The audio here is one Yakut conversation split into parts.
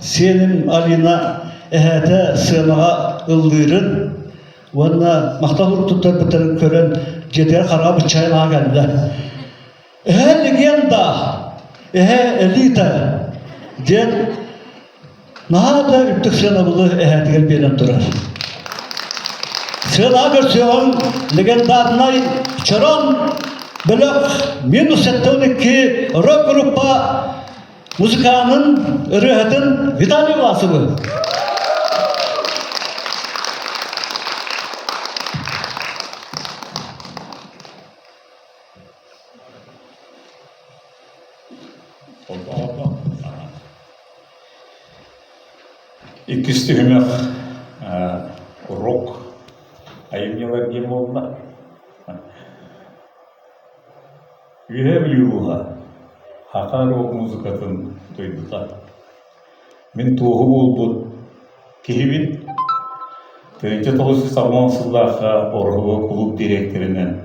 сиэним Алина эһээтэ сыанаҕа ыллыырын уонна махтал туттарбыттарын көрөн дьиэтигэр хараҕа быччайан аҕа кэллэ. Эһээ легенда, эһээ элита диэн наһаа да үрдүк сыанабылы эһээтигэр биэрэн турар. Сыанаҕа көрсүөҕүҥ легендарнай Чорон бөлөх минус 72 рок-группа музыканын, ырыаһытын Виталий Власовы. Иккис түһүмэх рок айымньылар диэн буолла. Үөһээ Бүлүү улууһа саха рок музыкатын дойдута. Мин туоһу буолбут киһибин. 1990 сыллаахха Ороһуга кулууп дириэктэринэн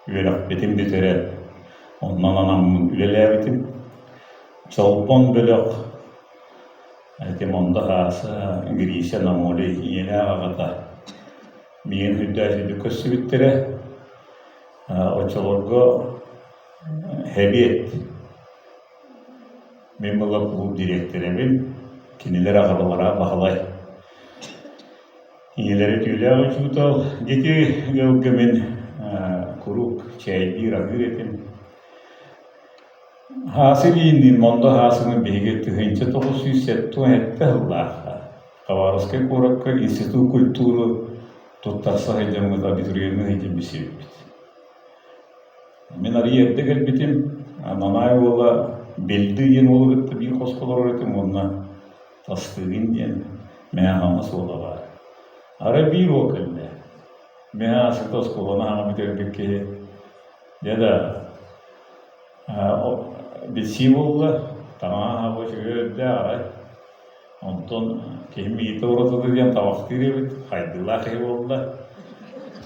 үөрэхпитин бүтэрэн, онон анаммын үлэлээбитим. Чолбон бөлөх ити Мондо Хааса, Гриша Намолий ийэлээх аҕата миигин үрдээччитик көрсүбүттэрэ. Оччолорго Хэбиэт мин була кулууп дириэктэрэбин, кинилэр аҕалара Баһылай. Ийэлэрэ түүлээх учуутал, дьити ыалга мин куруук чээйдиир, аһыыр этим. Хаасы Ильинниин Мондо Хаасыны биһиги 1977 сыллаахха Хабаровскай куоракка Институт культуры туттарса сылдьаммыт абитуриены сылдьан билсибиппит. Мин арыый эрдэ кэлбитим, Мамай уола Бельды диэн уолу кытта биир хоско олорор этим уонна Тастыгин диэн Мэҥэ суола баар. Арай биир уол кэллэ. Мэҥэ Аасыта оскуоланы аһаҥа бүтэрбит киһи. Дьэ да, билсии буолла, таҥаһа аһа үчүгэй үрдээх арай. Онтон киһим иитэ уратыта диэн табахтыыр эбит, хайдыылаах киһи буолла.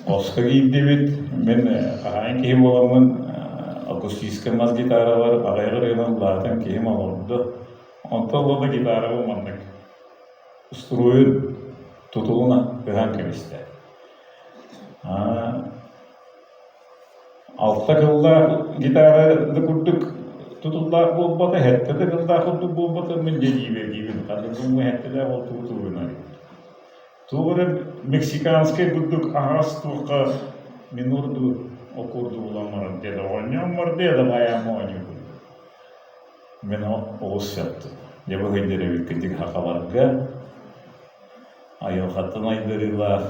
Хоско киирдибит, мин хаһаайын киһи буоламмын акустическай мас гитаралар аҕыйах ырыаны ыллаатым, киһим олордо. Онтон уонна гитарабын маннык устуруойун тутулун ыһан кэбистэ. Алта кыллаах гитара да курдук тутуллаах буолбата, сэттэ да кыллаах курдук буолбата, мин дьэ дьиибэргиибин, ханнык гыммын сэттэлээх ол тугу тугунай. Туох эрэ мексиканскай курдук аһаҕас туохха минордуу аккорду булан баран дьэ оонньоон барда да байаама оонньуубун. Мин олус сөптүм. Дьэ бу сылдьар эбиккитин сахаларга айылҕаттан айдарыылаах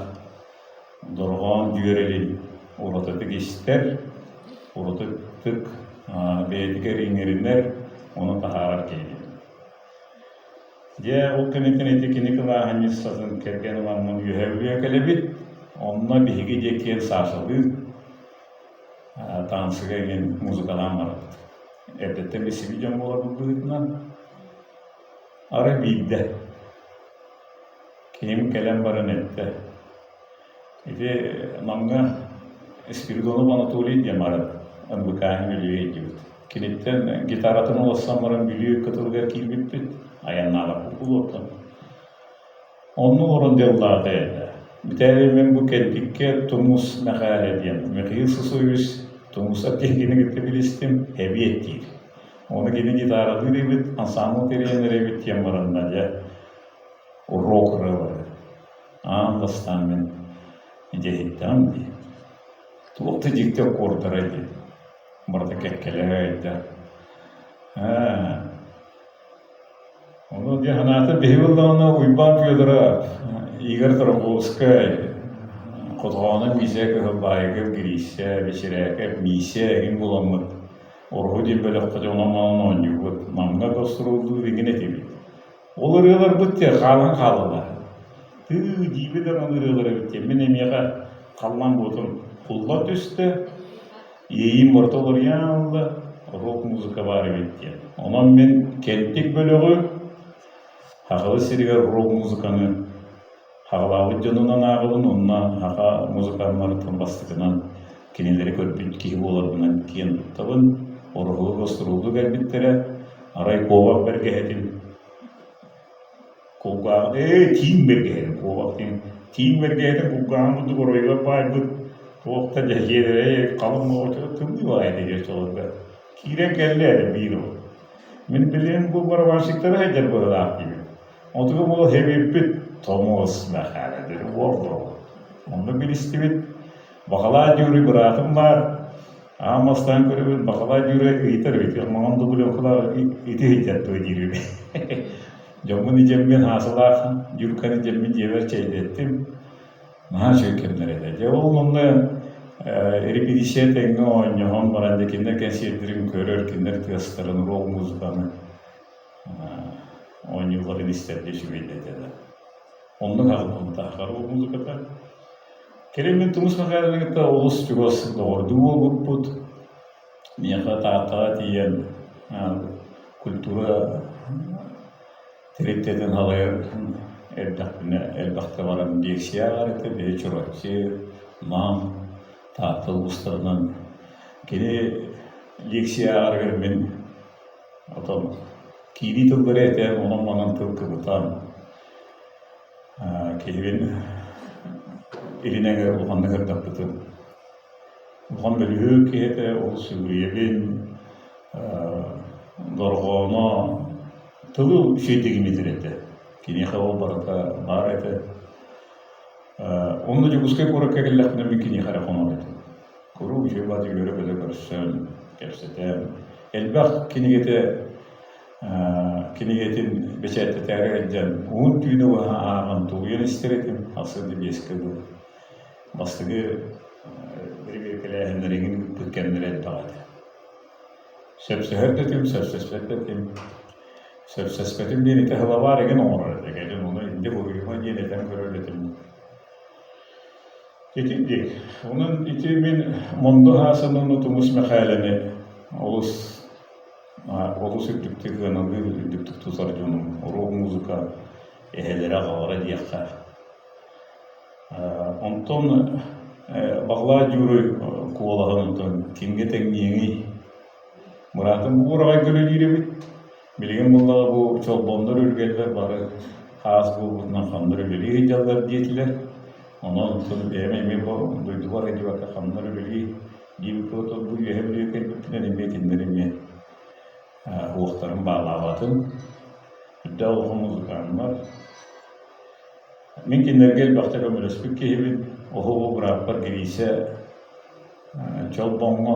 дорҕоон дьүөрэлин уратытык истэр, уратытык бэйэтигэр иҥэринэр, ону таһаарар киһи. Дьэ, ол кэнниттэн ити кини кылааһынньыссатын кэргэн ыламмын үөһэ Бүлүүгэ кэлэбит. Онно биһиги диэки Сашалыын таансыга эҥин музыкалаан барабыт. Эрдэттэн билсибит дьон буоларбыт быһыытынан арай биирдэ киһим кэлэн баран эттэ Ити Намҥа Спиридонов Анатолий диэн баар НВК-һын Бүлүүгэ илдьибит. Киниттэн гитаратын уларсан баран Бүлүү кытылыгар киирбиппит, айаннаабаппыт буолуохтан. Онно олорон дьыллаата этэ. Бүтээри мин бу кэнтиккэ Тумус Мэхээлэ диэн Михаил Сысоевич Тумусов диэн кини кытта билистим, эбиэт диир. Ону кини гитаралыыр эбит, ансаамбыл тэрийэн эрэбит диэн баранна дьэ рок ырыалары Аан бастаан мин дьиһиттэҕим дии. Туох да дьикти аккордара дии. Барыта кэккэлэһэ ыйда. Ээ, ону дьэ санаата биһи буоллаҕына Уйбаан Федоров, Игорь Тарковскай, Хотоҕоону Миисэ Кыһылбаайыгы Гриисэ, Бэчирээкэп, Миисэ эҥин буоламмыт Ороһу диэн бөлөххө дьонон-манан оонньуубут. Намҥа гастроллуур эҥин этибит. Ол ырыаларбыт дьэ хаалан хааллылар. Тыы дьиибэ даҕаны ырыалар эбит диэн мин эмиэхэ халлаан буотун кулла түстэ, иэйиим барыта уларыйан ылла, рок-музыка баар эбит диэн. Онон мин Кэнтик бөлөҕү Сахабыт сиригэр рок-музыканы хаҕалаабыт дьонунан ааҕабын уонна саха музыканнарыттан бастакынан кинилэри көрбүт киһи буоларбынан киэн туттабын. Ороһуга гастролга кэлбиттэрэ, арай куобах бэргэһэтин. Кулгааҕын ээ тииҥ бэргэһэтин куобах диэн тииҥ бэргэһэтин кулгааҕын курдук оройугар баайбыт туох да дьэһиэлэрэ халыҥ оҕочоро тымныы баҕайы этэ оччолорго. Киирэн кэллэ эрэ биир ол. Мин билигин бу барабанщиктары сылдьар быһыылаах диибин. Отуга буола хэбиирбит Томуос Мэхээлэ диэн уол буолла. Онно билистибит. Бакалаа Дьууруй быраатым баар. Аан бастаан көрөбүн Бакалаа Дьууруй ыйытар эбит. Маҥан дубленкалаах ити сылдьар дуо диир эбит. Дьоммун идьэммин Хаасылаах Дьуурканы идьэммин дьиэбэр чэйдэттим. Наһаа үчүгэй кэмнэр этэ. Дьэ ол онно репетиция тэҥҥэ оонньоһон баран дьэ кинилэр кэнсиэрдэрин көрөр, кинилэр тыастарын, рок-музыканы оонньуулларын истэргэ үчүгэй да этэ да. Оннук аҕыллыбыта рок-музыката. Кэлин мин Тумус Михайловны кытта олус чугас доҕордуу буолбуппут. Миэхэ Тааттаҕа тиийэн культура тэрилтэтин салайар эрдэхпинэ элбэхтэ баран лекция ааҕар этэ, биһи Чурапчы, Нам, Таатта улуустарынан. Кини лекция ааҕарыгар мин отон киирии тыллары этэн, онон-манан тыл кыбытан киһибин илин эҥэр улаханнык ырдаппытым. Улахан бөлүһүөк киһи этэ, ол сүгүрүйэбин, дорҕооно тылы үчүгэйдик имитэр этэ. Киниэхэ ол барыта баар этэ. Онно Дьокуускай куоракка кэллэхпинэ мин киниэхэ эрэ хонор этим. Куруук үчүгэй баҕайы үөрэ-көтө көрсөн, кэпсэтэн, элбэх кинигэтэ кинигэтин бэчээттэтээри сылдьан уһун түүнү быһа ааҕан тулуйан истэр этим, сарсыарда биэскэ дылы. Бастакы бэрэбиэркэлээһиннэр эҥин ыыппыт кэмнэрэ элбэх этэ. Сөпсөһөр да этим, сөпсөспөт да этим. Сөпсөспөтүм диэн ити сылабаар эҥин оҥорор этэ. Кэлин ону инде буруйума диэн этэн көрөр этим. Итинник. Онон ити мин Мондо Хаасан уонна Тумус Мэхээлэни олус олус үрдүктүк сыаналыыр, үрдүктүк тутар дьонум. Рок-музыка эһэлэрэ, аҕалара диэххэ. Онтон Баҕалаах Дьууруй куолаһын онтон кимҥэ тэҥниэҥий? Быраатым бу уораҕайга үлэлиир эбит. Билигин буоллаҕа бу чолбоннор үргэллэр бары хаас буолбутунан ханна үлэлии сылдьаллар диэтилэр. Онон оттон бэйэм эмиэ бу дойдубар сылдьыбакка ханна үлэлии диэбиккэ отон бу үөһэ Бүлүүгэ кэлбиппинэн эмиэ кинилэр эмиэ уохтарын баалаабатым. Үрдээх улахан музыканнар. Мин кинилэргэ элбэхтэ көмөлөспүт киһибин. Оһуобу бырааппар Гриисэ Чолбоҥҥо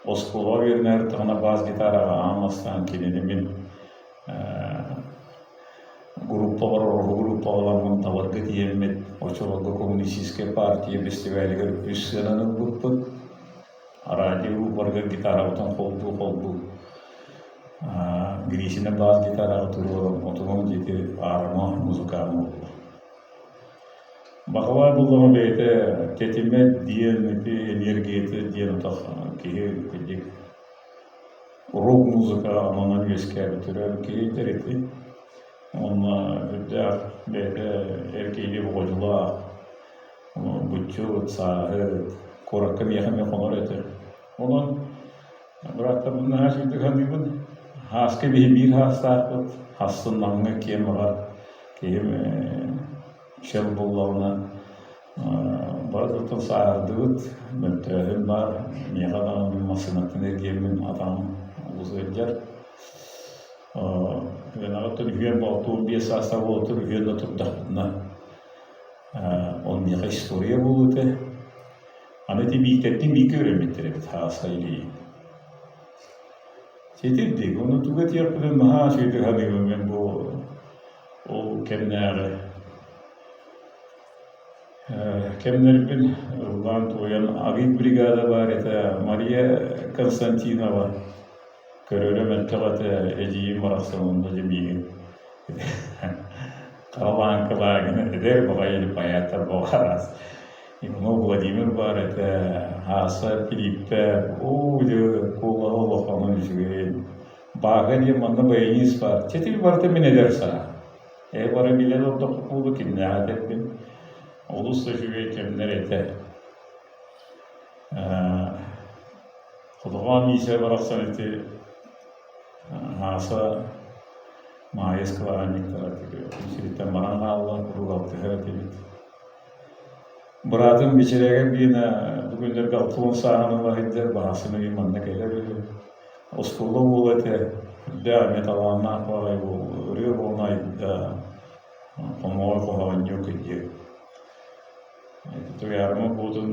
оскуолаҕа үөрэнэ сырыттаҕына бас-гитараҕа аан бастаан кинини мин группабар ороһу группаҕаламмын Далырга тиийэммит оччолорго коммунистическай партия бэстибээлигэр үс сыананы ылбыппыт. Радио рупорга гитарабытын холбуу-холбуу Гришина баас гитараҕа туруоран отунун диэки аарыма музыкаан буолла. Баҕалаах буоллаҕына бэйэтэ тэтимэ диэн ити энергията диэн утах киһи кырдьык рок-музыка онон үөскээбит төрөөбүт киһи этэр ити. Уонна үрдээх бэйэтэ эр киһилии боҕодьулаах, буччут, сааһыт, куоракка миэхэ эмиэ хонор этэ. Онон бырааттарбын наһаа үчүгэйдик саныыбын. Һааска биһи биир һаастаахпыт, хассын Намҥа киэм баҕар киһим чөл буоллаҕына бары да сааһырдыбыт, мөлтөөһүн баар, миэхэ даҕаны мин массыынаттан эргийэммин атаҕым олус ыалдьар. Үөнаҕыттан үһүөн 65 саастаах уолаттар үһүөн да турдахпытына ол миэхэ история буолуо этэ. Аны ити Бииктэрдиин бииргэ үөрэммиттэр эбит Хааса Ильин. Ситирдик, ону тугу этиэхпинэн наһаа үчүгэйдик саныыбын мин бу ол кэмнээҕи кэмнэрбин ыллаан-туойан агитбригада баар этэ Мария Константинова көрөрө мөлтөх этэ эдьиийим барахсан онно дьэ миигин Халааҥкалаагына эдэр баҕайы поэттар буолараас Иванов Владимир баар этэ Аса Филиппэ уу дьэ куолаһа улаханын үчүгэйин Баака диэн манна баянист баар чэ ити барыта мин эдэр саа ээ бары билэн олордохпут буолуо кимнээҕи этэрбин олус да үчүгэй кэмнэр этэ Хотоҕоон Миисэ барахсан ити Аса. Маайыс кылааһынньыктара күн сириттэн баран хаалла, куруук алтыһар этибит. Быраатым Бичэрээгэ Гина бу күннэргэ 60 сааһын ыла сылдьар, баһасын ыйын манна кэлэр үһү. Оскуола уола этэ, үрдээх эмиэ талааннаах баҕайы уол, ырыа буолан айда, хомоҕой хоһоонньук диэн. Туйаарыма буотун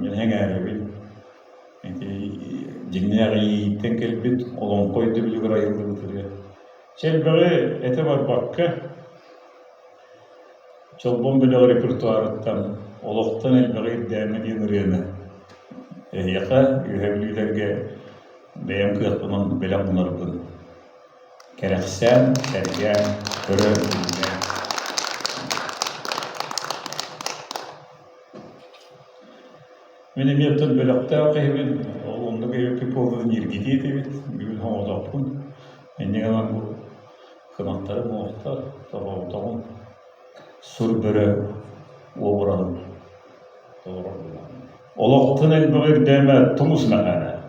мин сэҥээрэбин. Ити дьиҥнээх иэйииттэн кэлбит олоҥхо өйдөбүлүгэр айыллыбыт ырыа. Чэ элбэҕи этэ барбакка, Чолбон бөлөх репертуарыттан «Олохтон элбэҕи ирдээмэ» диэн ырыаны эһиэхэ, Үөһээ Бүлүүлэргэ бэйэм кыахпынан бэлэх гынарбын кэрэхсээн, сэргээн, көрө иһиллээн. Мин эмиэ оттон бөлөхтөөх киһибин, ол оннук эбиппит буоллун ньиргитии этибит, бүгүн соҕотохпун. Инньэ гынан бу кынаттарым уохтар, тоҕоотоҕум сур бөрө уобараһын толорор Олохтон элбэҕи ирдээмэ тумус мэхээлэ.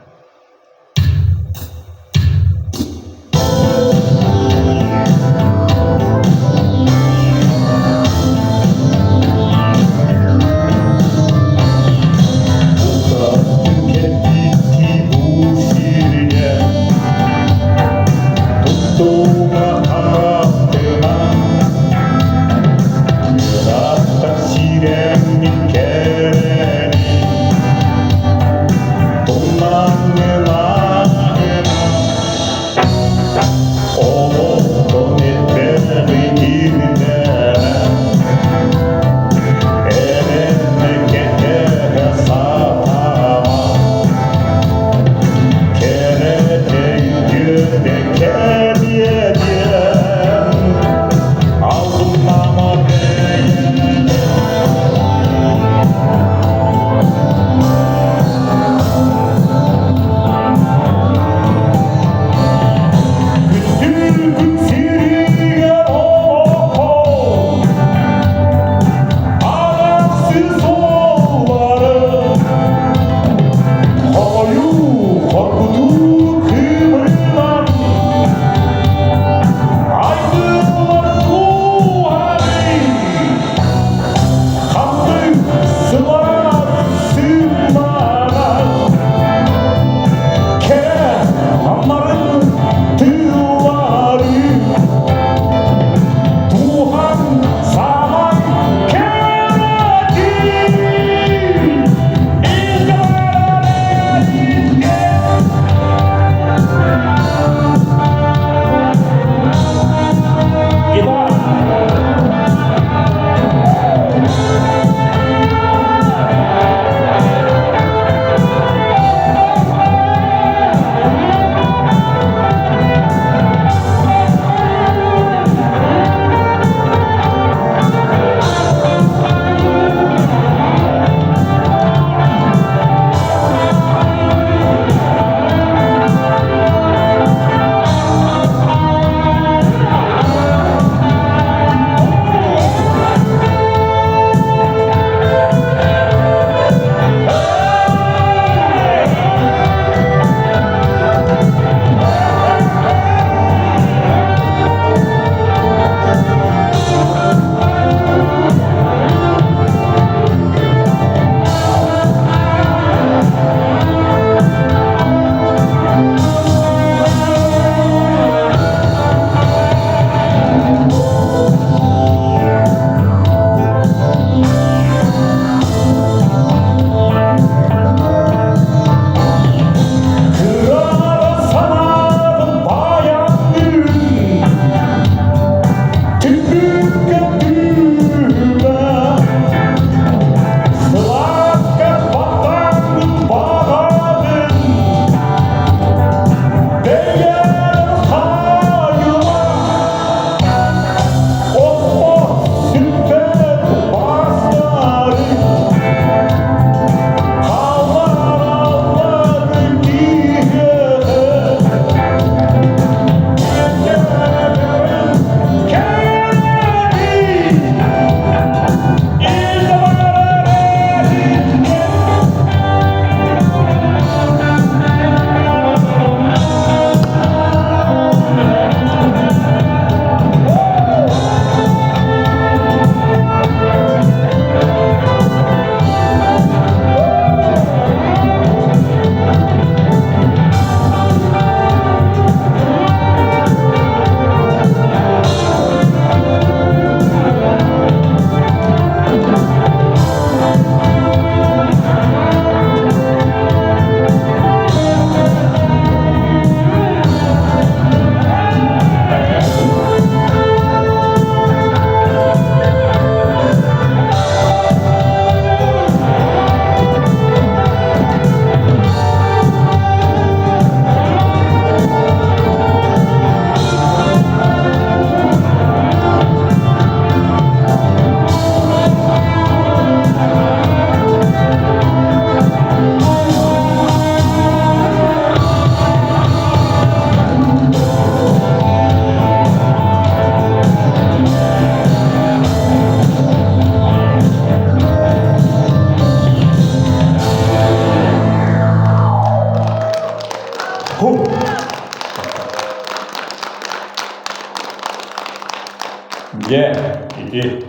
Дьэ, ити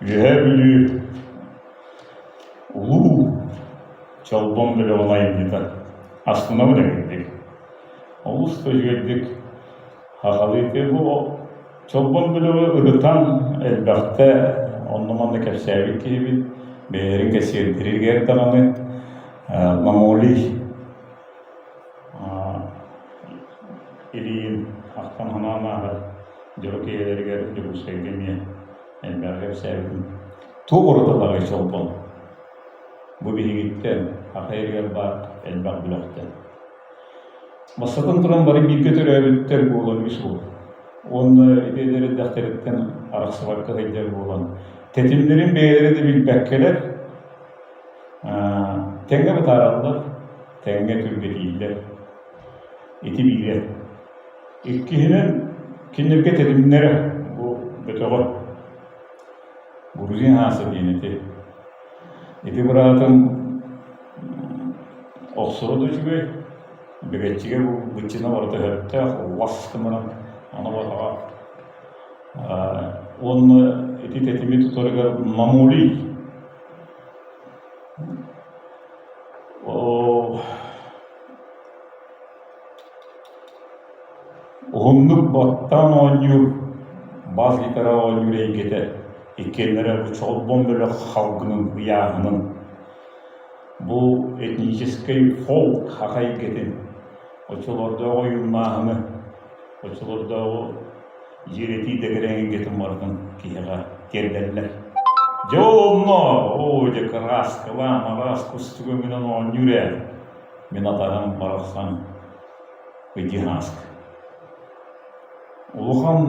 Үөһээ Бүлүү улуу Чолбон бөлөҕүн айымньыта астынабын эбиппин. Олус да үчүгэйдик сахалыы бу Чолбон бөлөҕү ырытан элбэхтэ онно-манна кэпсээбит киһибит, бэйэлэрин кэсиэрдэригэр даҕаны Мамолий Ильин ахтан-санаан ааһар дьоро киһилэригэр Дьокуускайга эмиэ элбэҕи кэпсээбитим. Туох уратылааҕый Чолбон? Бу биһигиттэн, саха иһигэр баар элбэх бөлөхтөн. Бастатан туран бары бииргэ төрөөбүттэр буолан үс уол. Уонна ити эдэр эрдэхтэриттэн арахсыбакка сылдьар буолан, тэтимнэрин бэйэлэрэ да билбэккэлэр, тэҥҥэ бытаараллар, тэҥҥэ түргэтииллэр. Ити биирэ. Иккиһинэн, кинилэргэ тэтимнэрэ бу бөтөҕө Грузин ааса диэн ити. Ити быраатым охсоро да үчүгэй, бэгэччигэ быччына барыта өһөхтөөх, лас гынан аны батаҕа уонна ити тэтими тутарыгар мамулий Уһуннук баттаан оонньуур бас-гитара оонньуур эйгэтэ иккиэннэрэ бу Чолбон бөлөх халгынын ыйааһынын, бу этническэй фолк саха эйгэтин, оччолордооҕу ойууннааһыны, оччолордооҕу дьиэрэтии дэгэрэҥ эйгэтин барытын киһиэхэ тиэрдэллэр. Дьэ ол онно, оо дьэ кырааскалаан араас кустук өҥүнэн оонньуур ээ, мин атаһым барахсан Ыйдьыһааска. Улахан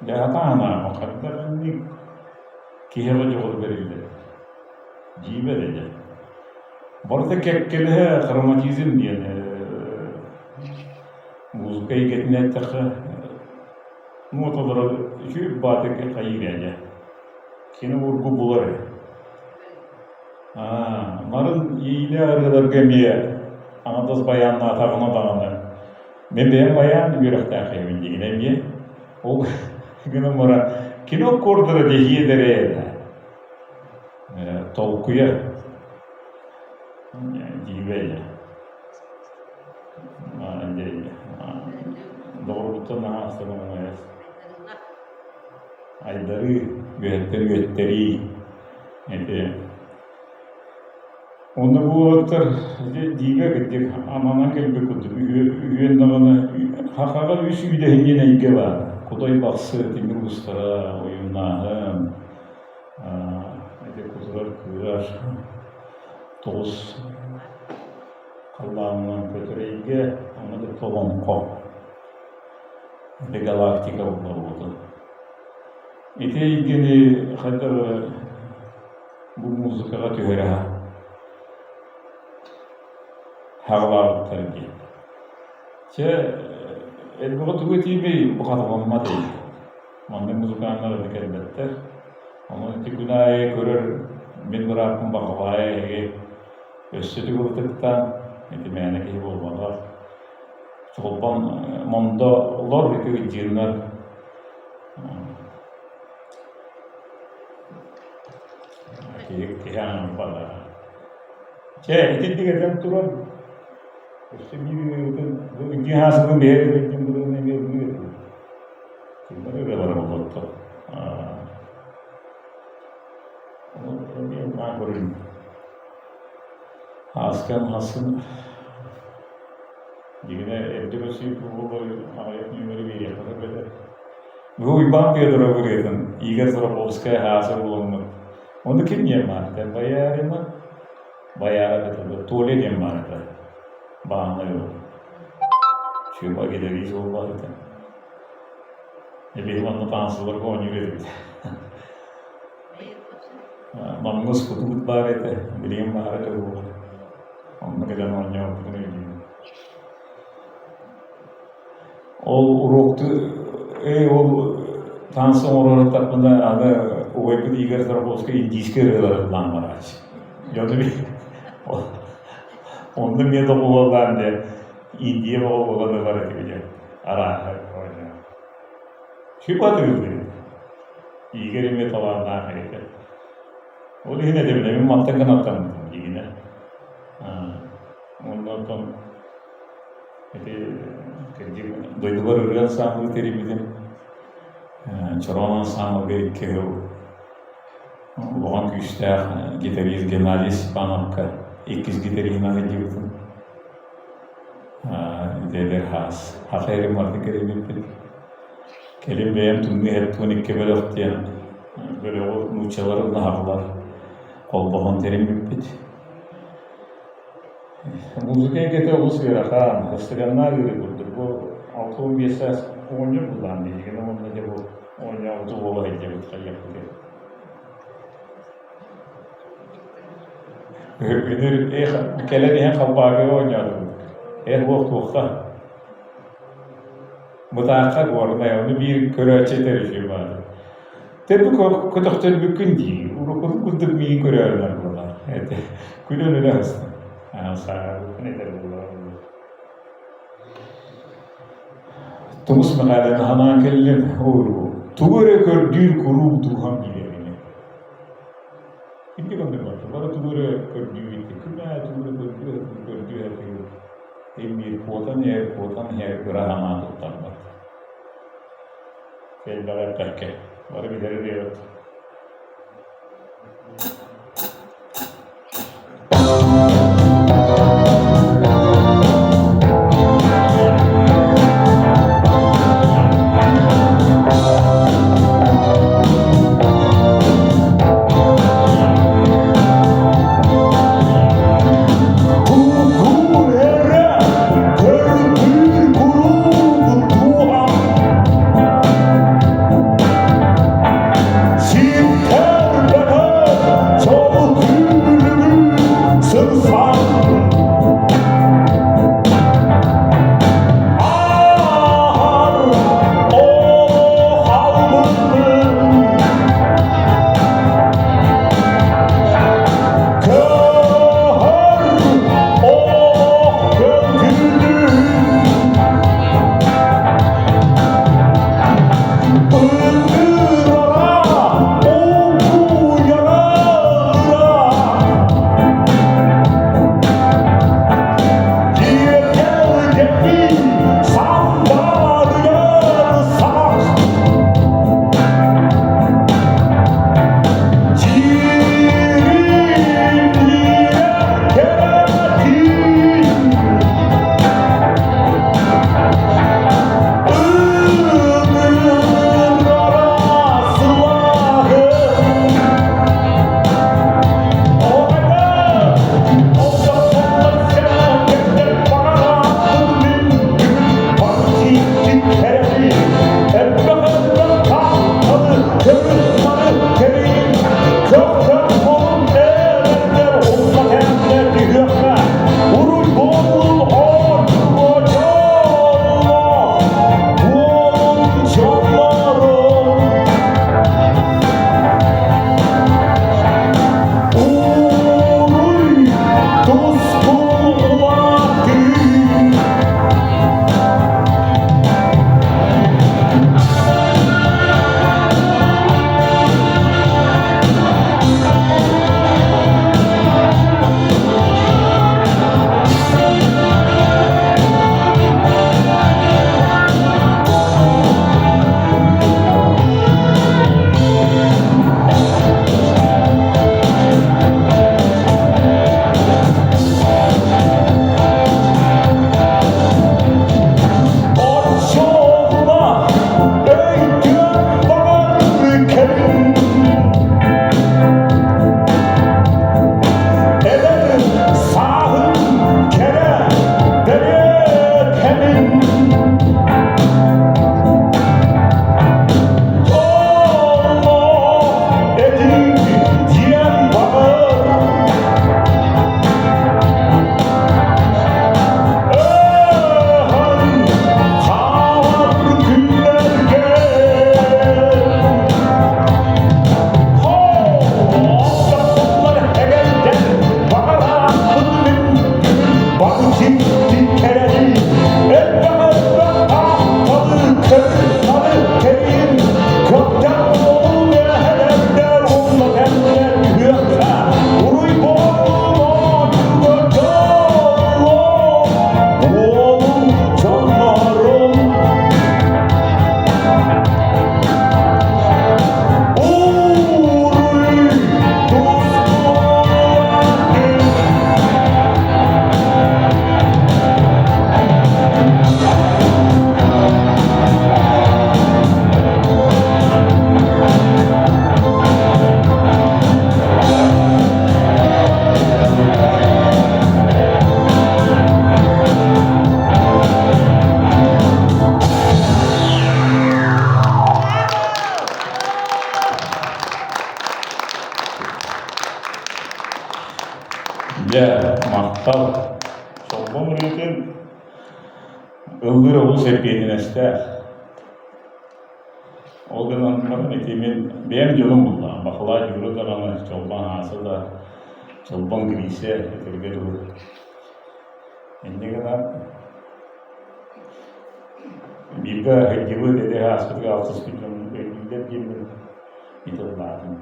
дьаһатаан хайдах инник киһиэхэ дьоҕур бэриллэр. Дьиибэ эрэ дьэ. Барыта кэккэлэһэ хроматизм диэн музыка эйгэтинэн эттэххэ нуоталара үчүгэй баатыгы хайыыр ээ дьэ. Кини ургу булар ээ. Нарын иилэ ырыаларга эмиэ аҥардас байааннаатаҕына даҕаны мин бэйэм байаан үөрэхтээх эбин диигин эмиэ ол гынан баран кино аккордара дэһиэ эрэ толкуйа дьиибэ доҕорбуттан наһаа астынан айдарыы үөһэттэн үөттэрии Ити Онно бу уолаттар дьиибэ кырдьык аманан кэлбит курдук үһүөн даҕаны хахаҕа үс үүдэһин диэн эйгэ баар. Кудай Бахсы тимир уустара, ойууннааһын, ити кутурар кыырар тоҕус халлаанынан көтөр эйгэ, онно кытта олоҥхо. Ити галактика буолар Ити эйгэни хайдах эрэ бу музыкаҕа түһэрэ хаҕылаабыттар диэн. Чэ, элбэҕи тугу этиибий, бу хатыламмат эйгэ. Маннык музыканнар аны кэлбэттэр. Онон ити күн аайы көрөр мин бырааппын Баҕалаайа эһиги өссө төгүл ытыктаан, ити мээнэ киһи буолбатах. Чолбон Мондолор ити ыдьыыннар Киһи аҥарбата. Чэ, итинник этэн туран, өссө биир ырыабытын, бу икки хаасытын бэйэ ырыатын бырыын эмиэ ыллыыр этибит. Кинилэр ырыалара боллоттор. Эмиэ ыллаан көрүн. Ааскан хасын Дьиҥинэ эрдэ көрсүбүт буолуо аҕыйах нүөмэри биэриэххэ сөп этэ. Бу Уйбаан Федоров ырыатын Игорь Сороковскай аһааса буоламмыт. Ону ким диэн баар этэ? Боярина? Бояра этэ, Толя диэн баар этэ. Бааһынай уол. Чума гитарист буолбат этэ. Эбиһи манна таансыларга оонньуур этибит. Намҥа скутубут баар этэ, билигин баара этэ буолуо. Онно кэлэн оонньообуппутун өйдүүбүн. Ол уруокту ээ ол таҥас оҥорор аттахпына аны убайбыт Игорь Тарковскай индийскэй ырыалары ыллаан барааччы. Дьону онно эмиэ доҕуһуоллаан дьэ Индия бөҕө буолан ылар этибит дьэ арааһы оонньоон. Сүп атыылыыр. Игорь эмиэ талааннаах этэ. Ол иһин этэбин, мин мантан гынаттаммытым дьиҥинэ. Онно оттон ити кырдьык дойдубар ырыа ансаамбылы тэрийбитим. Чороон ансаамбылга икки сыл улахан күүстээх гитарист Геннадий Степановка иккис гитариһынан сылдьыбытым. Идэлэр хаас. Хата эрэ барытын кэрийбиппит. Кэлин бэйэм тымныы эһэт 12 бөлөх диэн бөлөҕү нууччалар унаһаллар холбоһон тэриммиппит. Музыка эйгэтэ олус ыарахан, ыстыганнаах ыарыы курдук. Бу 65 саас оҕонньор буллаан биһигини уонна дьэ бу оонньообуту буола сылдьабыт хайыахпытый. Үнүр эх кэлэн иһэн халбаакыга оонньоотубут. Эх буох туохха? Мытаахха Горнай, ону биир көрөөччү этэр үһү баара. Тэбик көтөхтөрбүккүн дии, уруккутун курдук миигин көрөөрүнэр буолар. Этэ, күлэн үлэ астым. Сааһырбыккын этэр буоллаҕа Тумус Мэхээлэни санаан кэллим, тугу эрэ көрдүүр куруук дууһам билэбин. Ити көннөрү бары тугу эрэ көрдүүбүт, күн аайы тугу эрэ көрдүү көрдүү сатыыр. Эмиир куотан иһэр, куотан иһэр ыра санаа туттарбат. Элбэҕи эппэккэ, бары билэр ырыабыт. Кур эрэ көрдүүр куруук дууһам. Дьэ, махтал. Чолбон ырыатын ыллыыр олус эппиэтинэстээх. Ол гынан баран ити мин бэйэм дьонум буллаҕым. Бахылай Юра даҕаны, Чолбон Ааса да, Чолбон Гриша этэргэ дылы. Инньэ гынан бииргэ сылдьыбыт, эдэр ааспытыгар алтыспыт дьон өйдүүллэр диэммин ити ыллаатым.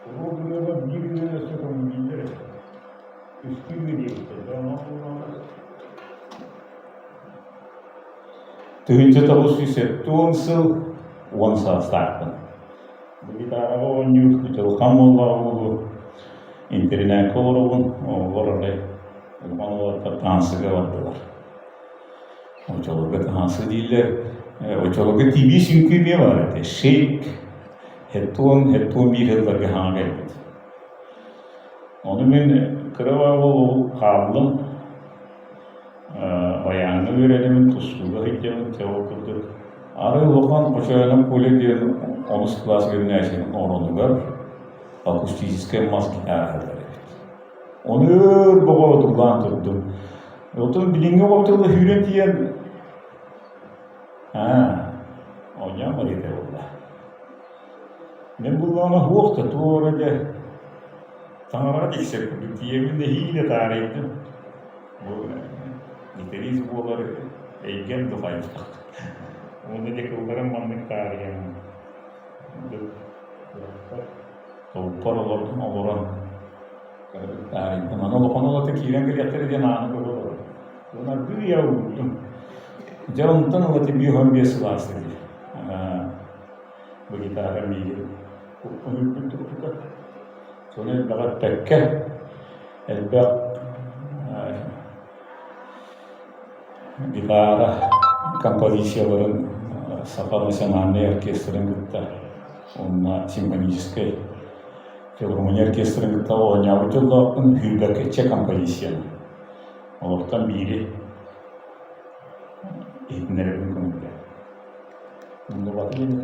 Улуу ырыалар биир ырыаны өссө көҥүллүүллэр этэ. Үстүү ырыа диэбиттэр. Дьэ онон буоллаҕына 1970 сыл 10 саастаахпын. Бу гитараҕа оонньуур дьылҕам буоллаҕа буолуо. Интэринээккэ олоробун, оҕолор арай улахан уолаттар таансыга бардылар. Оччолорго таҥасы дииллэр. Оччолорго TV сүҥкүү эмиэ баар этэ. Шейк, Хеттон, Хеттон биир сылларга саҥа кэлбит. Ону мин кыра уол хааллым. Байааҥҥа үөрэнэбин, тустууга сылдьабын, чэ ол курдук. Арай улахан Хочоойунан Коля диэн онус кылаас үөрэнээччитин оронугар акустическай мас гитара сытар эбит. Ону өр бөҕө одуулаан турдум. Оттон билиҥҥи оҕо сүүрэн тиийэн аа оонньоон барыыта буолла. Мин буллаҕына суох да туора дьэ таҥараҕа тиксэр курдук тиийэбин нэһиилэ таарыйдым. Бу гитарист буолар эйгэм да хайдах. Уонна дьэ кылларым маннык таарыйан Толпор олордум олорон таарыйдым. Аны улахан уолаттар киирэн кэлиэхтэрэ диэн ааны көрө олорон. Уонна аргыый уурдум. Дьэ онтон ыла 55 сыл ааста дии. Бу гитара миигин куппун үрдүк туппута. Сону элбэҕи эппэккэ, элбэх гитара композицияларын Саха национальнай оркестрын кытта уонна симфоническай филармония оркестрын кытта оонньообут дьоллоохпун сүүрбэччэ композицияны. Олортон биири иһитиннэрэбин көҥүллээн. Умнубатым ини.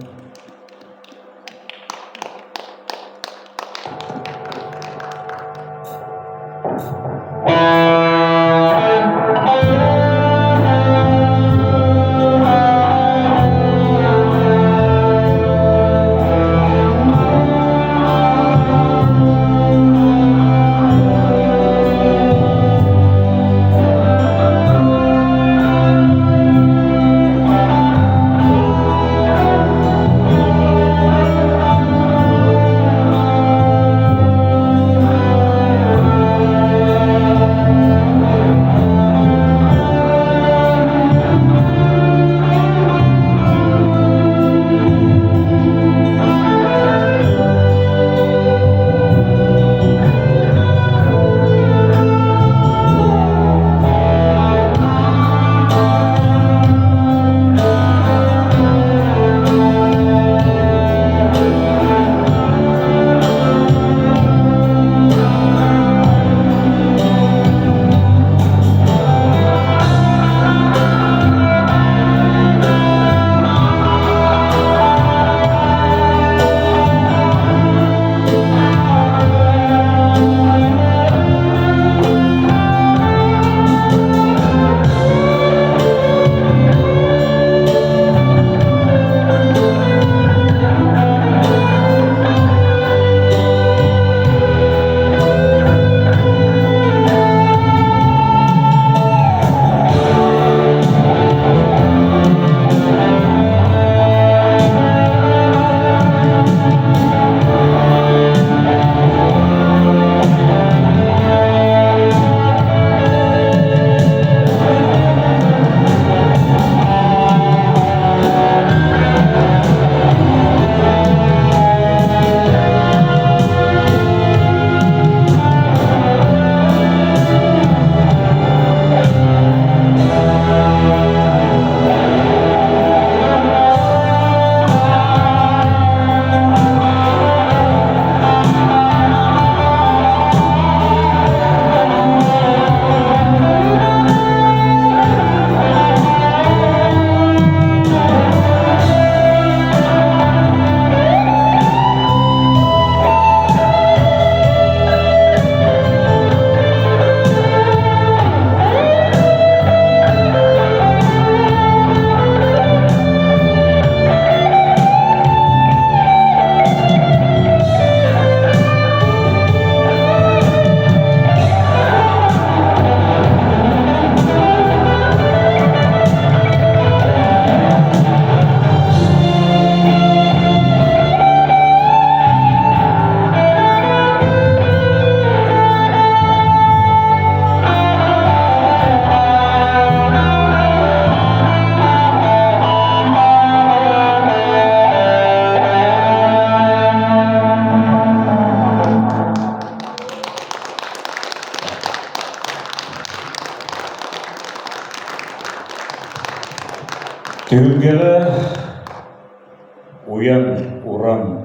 Уйан, уран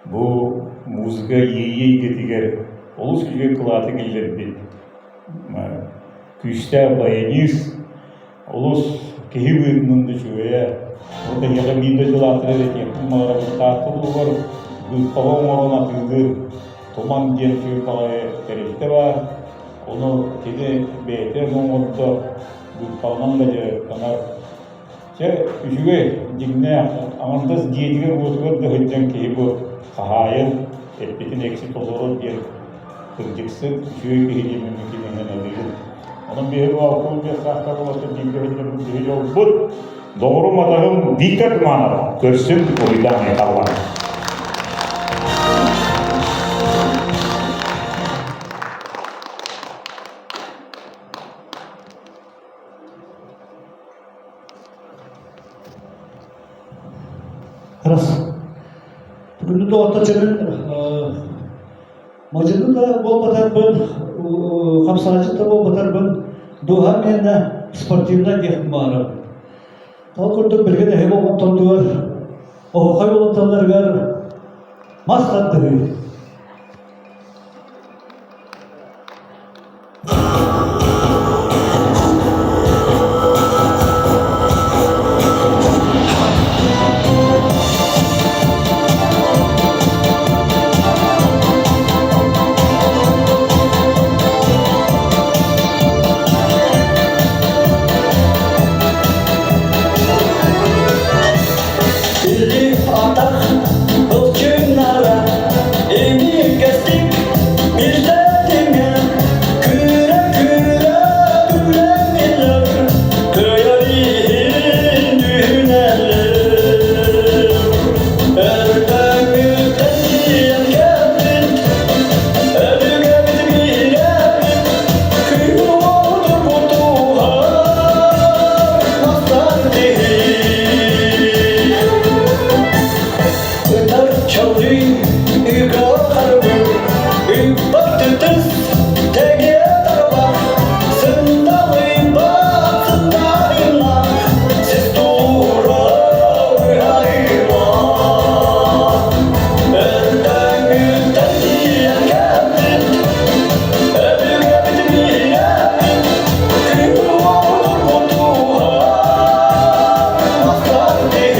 бу музыка иэйии эйгэтигэр олус үчүгэй кылааты киллэрбит күүстээх баянист, олус киһи быһыытынан да үчүгэйэ. Ол эһиэхэ биир дойдулаахтары эрэ этиэхпин баҕарабын. Таатта улууһугар быыппаҕа оҥорон атыылыыр Туман диэн үчүгэй баҕайы тэрилтэ баар. Ону кини бэйэтэ оҥордо, быыппаҕынан да дьарыктанар. Чэ, үчүгэй, дьиҥнээх, аҥардас дьиэтигэр-уотугар да сылдьан киһи бу хаһаайын эппитин экси толорор диэн кырдьыксыт, үчүгэй киһи диэммин кининэн ылыыбын. Онон биһиги 65 саастаах уолаттар бииргэ сылдьарбыт биһиги дьолбут. Доҕорум атаһым Виктор Туманов көрсүм уруйдаан айхаллан. Раз. Бүгүнү доҕоттор чөмүн мадьыны да буолбатарбын, хамсааччы да буолбатарбын, дууһам миэнэ спортивнай диэхпин баҕарабын. Ол курдук билигин эһиги оҕоттордугар, оһуохай уолатталарыгар мас тардыһыы. Или атах ылчыҥнара Эмиэкэстик милдэтиҥэ Күрэ-күрэ күлэҥилэр Кыайар иһин түһүнэллэр Өртөҥүттэн тиийэн кэлбит Өбүгэбит биһирэбит Күн уотур Мастан киһи Ытар чалыы ыга харбын, ыппат тэгэ тарбах, сындалыйбат сыттарынах, сис тура ыһайбат. Өртөҥүттэн тиийэн кэлбит, өбүгэбит биһирэбит, күн уолур кутуһар, мастар киһи.